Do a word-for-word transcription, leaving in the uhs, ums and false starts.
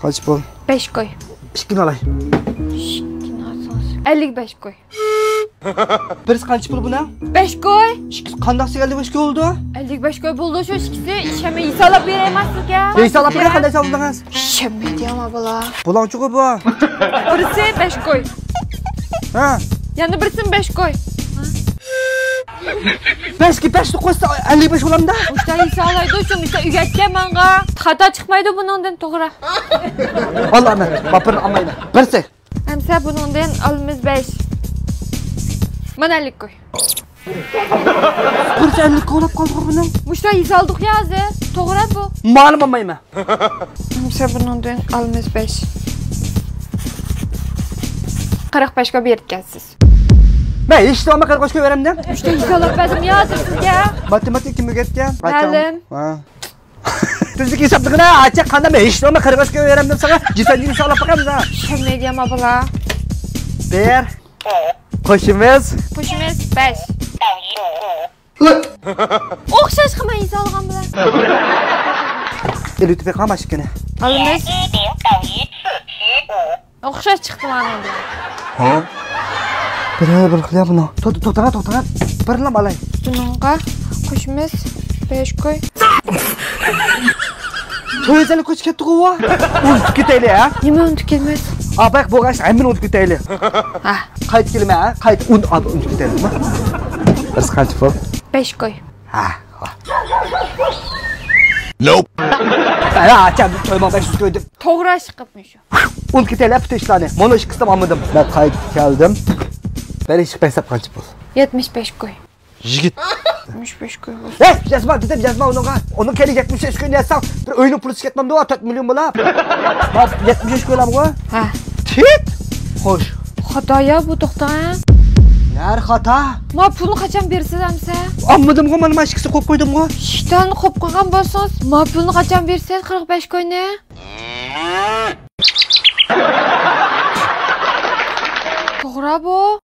قانچە پۇل؟ بەش كوي. ئىككىنى ئالاي. ئىككىنى ئالسىڭىز. ئەللىك بەش كوي. بىرسى قانچە پۇل بۇنىڭ؟ بەش كوي. ئىككىسى قانداق ئەللىك بەش كوي بولىدۇ؟ ئەللىك بەش كوي بولىدۇ شۇ ئىككىسى. ئىشەنمەي ھېسابلاپ بېرەيمەن سىزگە. ھېسابلاپ بېرەي، قانداق ھېسابلىدىڭىز؟ ئىشەنمەيدۇ يا، ما بالا. بۇلاڭچىغۇ بۇ. بىرسى بەش كوي. ھە. يەنە بىرسىمۇ بەش كوي. بەشكە بەشنى قوشسا ئەللىك بەش بولامدا؟ مۇشتا ھېسابلايدۇ شۇ، مۇشتا ئۆگەتكەن ماڭا. خاتا چىقمايدۇ بۇنىڭدىن، توغرا. ئاللا، مەن باپۇرنى ئالمايمەن. بىرسى. ئەمسە بۇنىڭدىن ئالىمىز بەش. مانا ئەللىك كوي. بىرسى ئەللىك كوي بولۇپ قالدىغۇ بۇنىڭ. مۇشتا ھېسابلىدۇق يا ھازىر. توغرا بۇ. مالىم ئالمايمەن. ئەمسە بۇنىڭدىن ئالىمىز بەش. قىرىق بەش كوي بېرىپكەنسىز. مەن ھېچ نېمە قىرىق بەش كوي بېرەمدىم. مۇشتا ھېسابلاپ بەردىم يا ھازىر سىزگە. ماتېماتىكا كىم ئۆگەتكەن؟ مەلىم. ھە. تۈزۈك ھېسابلىقىنى ئاچا قانداق مەن ھېچ نېمە قىرىق بەش كوي بېرەمدىم ساڭا. جىسەنجى ھېسابلاپ باقامىز ھە. چۈشەنمەيدۇ يا، ما بالا. بىر. قوشىمىز. قوشىمىز بەش. ئوخشاش قىلماي ھېسابلىغان بىلەن. ئېلىۋېتىپ بېقىڭ ماشىنىنى. ئالىمىز. ئوخشاش چىقتى مانا بۇ. ھە؟ بىرەر بىر خىل يا بۇنىڭ. تو-، تو-، توختاڭا، توختاڭا. بىرلا ئالاي. بۇنىڭغا قوشىمىز بەش كوي. تۆت يۈز ئەللىك كوي كەتتىغۇ بۇ. ئۇنتۇپ كېتەيلى ھە؟ نېمە ئۇنتۇپ كەتمەس؟ ئا، باياق بولغان ئىشنى ھەممىنى ئۇنتۇپ كېتەيلى. ھە. قايتا كېلىمەن ھە؟ قايتا ئۇن-، ئۇنتۇپ كېتەيلى. بىرسى قانچە پۇل؟ بەش كوي. ھە. ھە، ئاچام، تويما بەش يۈز كوي دەپ. توغرا ئىش قىپمۇ شۇ. ئۇنتۇپ كېتەيلى پۈتۈن ئىشلارنى. مانا ئىككىسىنى ئالمىدىم. مەن قايتىپ كەلدىم. بەرىشىق ھېساب قانچە پۇل؟ يەتمىش بەش كوي. يىگىت. يەتمىش بەش كوي بولسۇن. ھەي، يازما دېدىم، يازما ئۇنىڭغا. ئۇنىڭ كەينىگە يەتمىش بەش كوي يازساڭ، بىر ئۆينىڭ پۇلى كەتمەمدۇ، تۆت مىليون بولا. ما يەتمىش بەش كويلامغۇ؟ ھە. تىت. خوش. خاتا يا بۇ، توختا. نەر خاتا؟ ما پۇلنى قاچان بېرىسىز ئەمسە؟ ئالمىدىمغۇ، مانا ما ئىككىسى قويۇپ قويدۇمغۇ. شىتاننى قويۇپ قويغان بولسىڭىز، ما پۇلنى قاچان بېرىسىز، قىرىق بەش كوينى؟ توغرا بۇ.